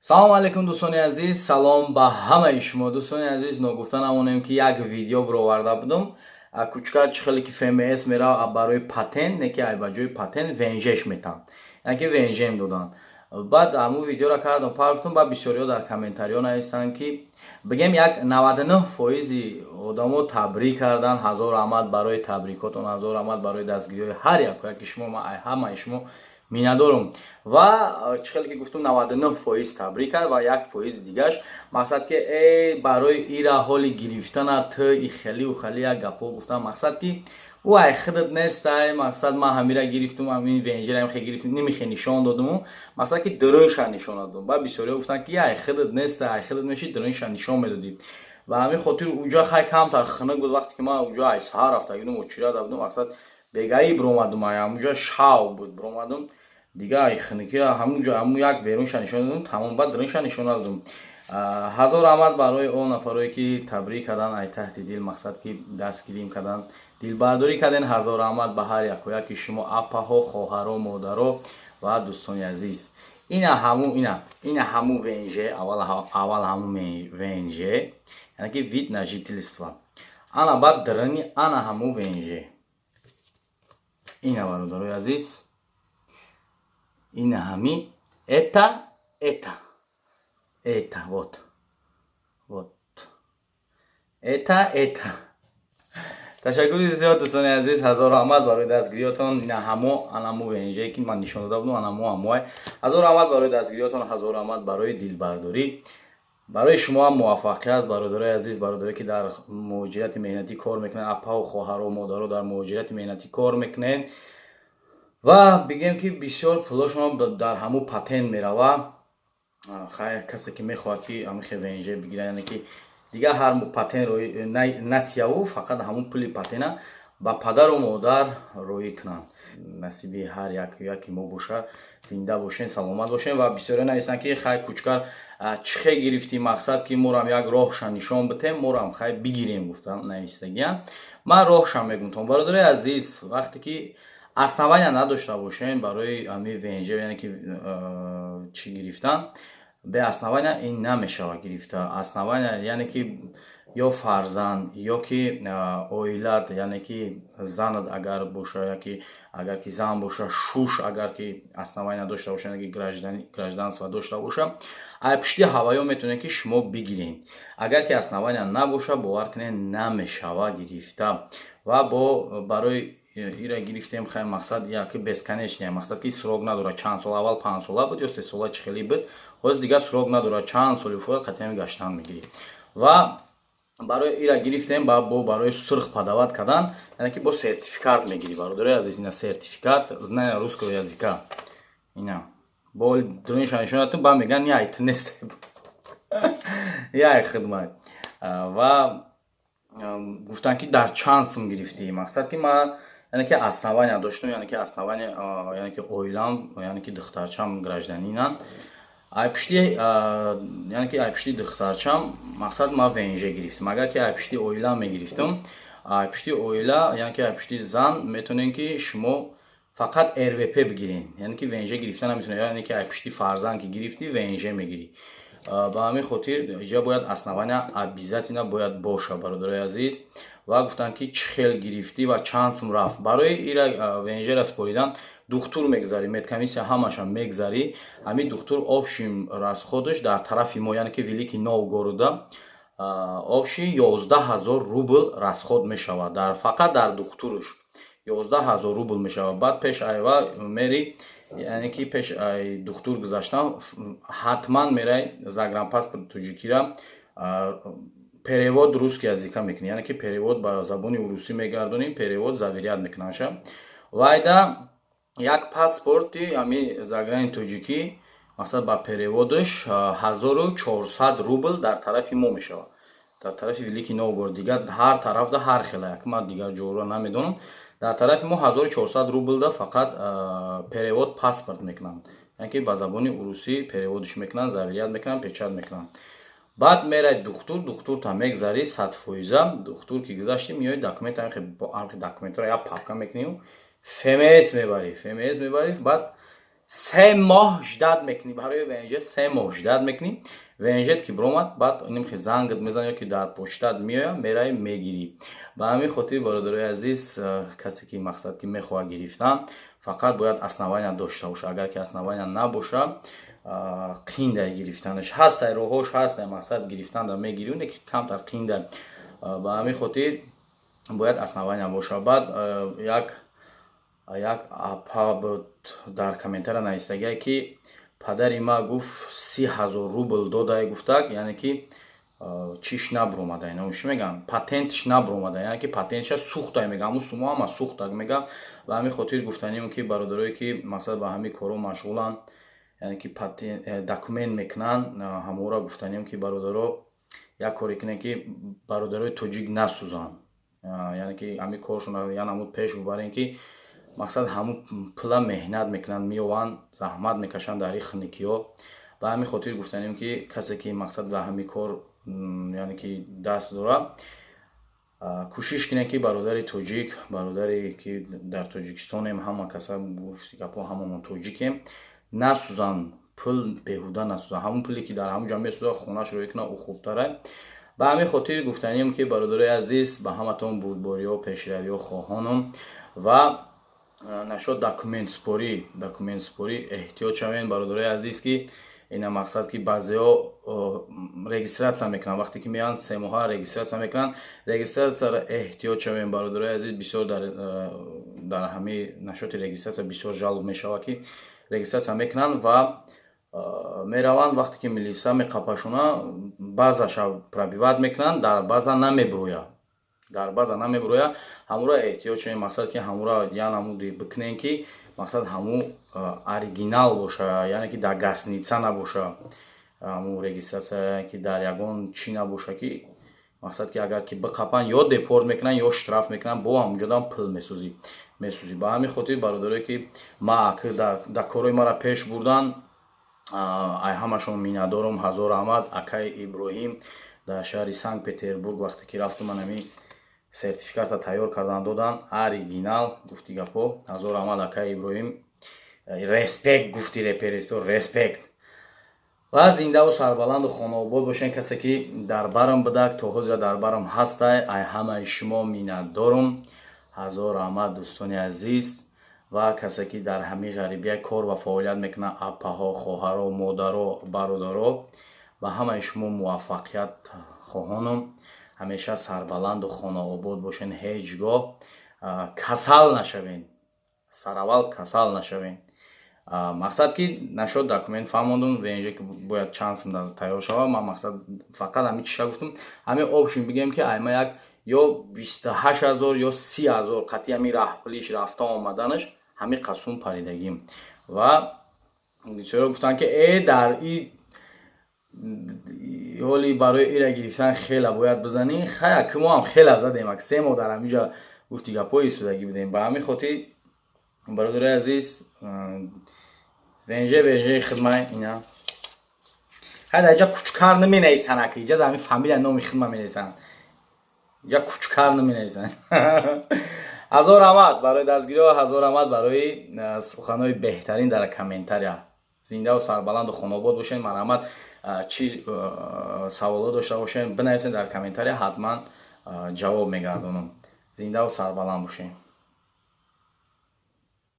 Салому алейкум, дӯстони азиз, салом ба ҳамаи шумо, дӯстони азиз. Ногуфта намонем, ки як видео бироварда будум. Кучка чӣ хеле ки ФМС мерава барои патент, не ки ай ба ҷои патент ВНЖ ш метан, яъне ки ВНЖ м доданд. Баъд ҳамун видеоро кардам, партум. Баъд бисёриҳо дар комментариҳо нависанд, ки бигем, як 99 фоизи одамо табрик карданд. Ҳазор раҳмат барои табрикотон, ҳазор раҳмат барои дастгириҳои ҳар якояки шумо. Ман ҳамаи шумо миннатдорум. Ва чӣ хеле ки гуфтум, 99% табрик кард ва 1% дигаш, мақсад ки э барои ира ҳоли гирифтана т и хелиу хели як гапҳо гуфтам. Мақсад ки ӯ ай худат нестай. Мақсад, ман ҳамира гирифтум, ҳамин ВНЖ ра ҳамихе гирифтум, немихе нишон додуму, мақсад ки дурунша нишон додум. Баъд бисёриҳо гуфтанд, ки ай худат нестай, ай худат меши, дурунша нишон медодӣ. Ва ҳамин хотир уҷа хай камтар хунук буд. Вақте ки ман уҷа ай саҳар рафта будум, очирада будум, мақсад, бегаӣ биромадум, ай ҳамуҷа шав буд, биромадум дига, ай хунукира ҳамуҷа ҳамун як берунша нишон додум, тамом. Баъд дурунша нишон надодум. Ҳазор раҳмат барои он нафарое ки табрик карданд, ай таҳти дил, мақсад ки дастгирим карданд, дилбардорӣ карден. Ҳазор раҳмат ба ҳар якояки шумо, апаҳо, хоҳаро, модаро ва дӯстони азиз. Ина ҳаму, ина ҳаму ВНЖ, аввал ҳаму ВНЖ, яъне ки вид на жительство. Ана баъд дирини ана ҳаму ВНЖ. Ина, бародарои азиз, ина ҳами, это вот, вот это. Ташаккури зиёд, дӯстони азиз, ҳазор раҳмат барои дастгириётон. Ина ҳамо анамо ВНЖ ки ман нишон дода будам, анамо ҳамоай. Ҳазор раҳмат барои дастгириётон, ҳазор раҳмат барои дилбардорӣ. Барои шумо ҳам муваффақият, бародарои азиз, бародарое ки дар муҳоҷирати меҳнатӣ кор мекунанд, апаву хоҳаро, модаро дар муҳоҷирати меҳнатӣ кор мекунед. Ва бигем, ки бисёр пулошон дар ҳамун патент мерава. Хайр, касе ки мехоҳад, ки ҳамин ВНЖ бигирад, яъне ки дигар ҳар патент натияву фақат ҳамун пули патента ба падару модар роӣ кунанд. Насиби ҳар яке мо боша. Зинда бошем, саломат бошем. Ва бисёре нависанд, ки хай, кучкар, чӣ хел гирифтӣ? Мақсад ки морам як роҳша нишон битем, морам хай бигирем, гуфтан навистагиян. Ман роҳша мегумтон, бародари азиз. Вақте ки основания надошта бошем барои ҳамин ВНЖ, яъне ки чӣ гирифтан, бе основания ин намешавад гирифта. Основания, яъне ки ё фарзанд, ё ки оилат, яъне ки занат агар боша, яки агар ки зан боша, шуш агар ки основания дошта боша, яъне ки гражданство дошта боша, ай пушти ҳаваё метавонед, ки шумо бигиред. Агар ки основания набоша, бовар кунед, намешава гирифта. Ва бо барои ира гирифтем, хай, мақсад яки бесконечный, мақсад ки срок надорад. Чанд сол, аввал 5 сола буд ё 3 сола, чӣ хеле буд, ҳозир дигар срок надорад. Чанд соли фояд қатъиян гаштан мегирӣ. Ва барои ира гирифтем, ба бо барои сурх подавать кардан, яъне ки бо сертификат мегирӣ, бародарои азиз. Ина сертификат знания русского языка. Ина бо дурунша нишонатун, ба меган яй ту нест, яй хидмат. Ва гуфтанд, ки дар чанд сум гирифтӣ? Мақсад ки ман, яъне ки основания доштам, яъне ки основания, яъне ки оилам, яъне ки духтарчам гражданин ан. Ай пушти, яъне ки ай пушти духтарчам, мақсад, ман ВНЖ гирифтам. Агар ки ай пушти оила мегирифтам, ай пушти оила, яъне ки ай пушти зан, метавонем ки шумо фақат РВП бигирен, яъне ки ВНЖ гирифта наметавонед. Яъне ки ай пушти фарзанд ки гирифтӣ, ВНЖ мегирӣ. Ба ҳамин хотир иҷа бояд основания обязательно бояд боша, бародарои азиз. Ва гуфтанд, ки чӣ хел гирифтӣ ва чанд сум рафт? Барои ира ВНЖ ра супоридан духтур мегзарӣ, медкомиссия, ҳамаша мегзарӣ. Ҳамин духтур общий расход аш дар тарафи мо, яъне ки Великий Новгорода, общий 11 000 рубл расход мешавад, дар фақат дар духтуруш 11 000 рубл мешавад. Баъд пеш айва мери, яъне ки пеш ай духтур гузаштан ҳатман мерай загранпаспорт тоҷикира перевод русский языка мекунӣ, яъне ки перевод ба забони урусӣ мегардонӣ, перевод заверять мекунанша. Вайда як паспорти ҳами заграни тоҷикӣ, масалан, ба перевод аш 1400 рубл дар тарафи мо мешавад, дар тарафи Великий Новгород. Дигар ҳар тарафда ҳар хела, як ман дигар ҷоро намедонам. Дар тарафи мо 1400 рублда фақат перевод паспорт мекунанд, яъне ки ба забони урусӣ перевод ш мекунанд, заверять мекунанд, печать мекунанд. Баъд мерай духтур, духтурта мегзарӣ 100%. Духтур ки гузаштӣ, меои, документ, ҳамхе документро як папка мекунӣ, ФМС мебарӣ, ФМС мебарӣ. Баъд 3 моҳ ждать мекунӣ барои ВНЖ, 3 моҳ ждать мекунӣ. ВНЖ ки биромад, баъд нимхе зангат мезанад ё ки дар почтат меояд, меравӣ, мегирӣ. Ба ҳамин хотир, бародарои азиз, касе ки, мақсад, ки мехоҳад гирифтан, фақат бояд основания дошта бошад. Агар ки основания набошад, қиндай гирифтанаш. Ҳастай роҳош, ҳастай, мақсад, гирифтан да мегирӣ, не ки камтар қиндай. Ба ҳамин хотир бояд основания бошад. Баъд як апа буд, дар комментария нависагие, ки падари ма, гуфт, 30 000 рубл додае, гуфтак, яъне ки чиш набуромада, чӣ мегӯям, патентш набуромада, яъне ки патентша сӯхтай, мега, ҳамун сумо ҳама сӯхтак, мега. Ба ҳамин хотир гуфтанем, ки бародарое ки, мақсад, ба ҳамин корҳо машғуланд, яъне ки документ мекунанд, ҳамонро гуфтанем, ки бародаро, як коре кунем, ки бародарои тоҷик насӯзанд, яъне ки ҳамин коршон я намуд пеш бубарем, ки, мақсад, ҳамун пула меҳнат мекунанд, меованд, заҳмат мекашанд дар ин хиникиҳо. Ба ҳамин хотир гуфтанем, ки касе ки, мақсад, ба ҳамин кор, яъне ки даст дорад, кӯшиш кунем, ки бародари тоҷик, бародаре ки дар Тоҷикистонем, ҳама каса, гуфти гапҳо, ҳамамон тоҷикем, насӯзанд, пул беҳуда насӯзанд. Ҳамун пуле ки дар ҳамун ҷо месӯзад, хонашро мекунад, ӯ хубтара. Ба ҳамин хотир гуфтанем, ки бародарои азиз, ба ҳаматон бурдбориҳо, пешравиҳо хоҳонам. Ва нашод документспорӣ эҳтиёт шавем, бародарои азиз, ки ина, мақсад, ки баъзеҳо регистрация мекунанд, вақте ки меоянд, 3 моҳа регистрация мекунанд. Регистрацияро эҳтиёт шавем, бародарои азиз. Бисёр дар ҳамаи нашоти регистрация бисёр жалоб мешавад, ки регистрация мекунанд ва мераванд, вақте ки милиса меқапашона, баъзаша пробивать мекунанд, дар баъза намебирояд, дар баъза намебирояд. Ҳамуро эҳтиёт шавем, мақсад, ки ҳамуро я намуди бикунем, ки, мақсад, ҳаму оригинал боша, яъне ки дар гостиница набоша ҳаму регистрация, ки дар ягон чӣ набоша, ки, мақсад, ки агар ки биқапанд, ё депорт мекунанд, ё штраф мекунанд, бо ҳамунҷодам пул месӯзӣ. Ба ҳамин хотир, бародарое ки ма дар корҳои маро пеш бурдан, ай ҳамашон миннатдорам. Ҳазор раҳмат, акаи Иброҳим. Дар шаҳри Санкт Петербург вақте ки рафтум, ман ҳамин сертификата тайёр кардан додан, оригинал, гуфти гапҳо. Ҳазор раҳмат, акаи Иброҳим, респект, гуфти реперисто, респект. Ва зиндаву сарбаланду хонаобод бошен. Касе ки дар барам будак, то ҳозира дар барам ҳастай, ай ҳамаи шумо миннатдорум. Ҳазор раҳмат, дӯстони азиз. Ва касе ки дар ҳамин ғарибия кор ва фаъолият мекунад, апаҳо, хоҳаро, модаро, бародаро, ба ҳамаи шумо муваффақият хоҳонам. Ҳамеша сарбаланду хонаобод бошен, ҳеҷ гоҳ касал нашавен, сараввал касал нашавен. Мақсад, ки нашод документ фаҳмондум, ВНЖ ки бояд чанд сум тайёр шавад. Ман, мақсад, фақат ҳамин чиша гуфтум, ҳамин общем бигӯем, ки айма як ё 28 000 ё 30 000 қатъи ҳамин раҳпулиш, рафта омаданаш, ҳамин қасум паридагим. Ва бисёро гуфтанд, ки дар и ҳоли барои ира гирифтан хела бояд бизанӣ. Хая, ки мо ҳам хела задем, ак 3 моҳ дар ҳаминҷа, гуфти гапҳои истодагӣ будем. Ба ҳамин хотир, бародарои азиз, ВНЖ, ВНЖ хидмай ина. Хай, дар иҷа кучкар наменависанд, аки иҷа дар ҳамин фамилия, номи хидма менависанд, иҷа кучкар наменависанд. Ҳазор раҳмат барои дастгириҳо, ҳазор раҳмат барои суханҳои беҳтарин дар комментария. Зиндаву сарбаланду хонаобод бошед. Марҳамат, чӣ саволҳо дошта бошед, бинависед дар комментария, ҳатман ҷавоб мегардонам. Зиндаву сарбаланд бошед.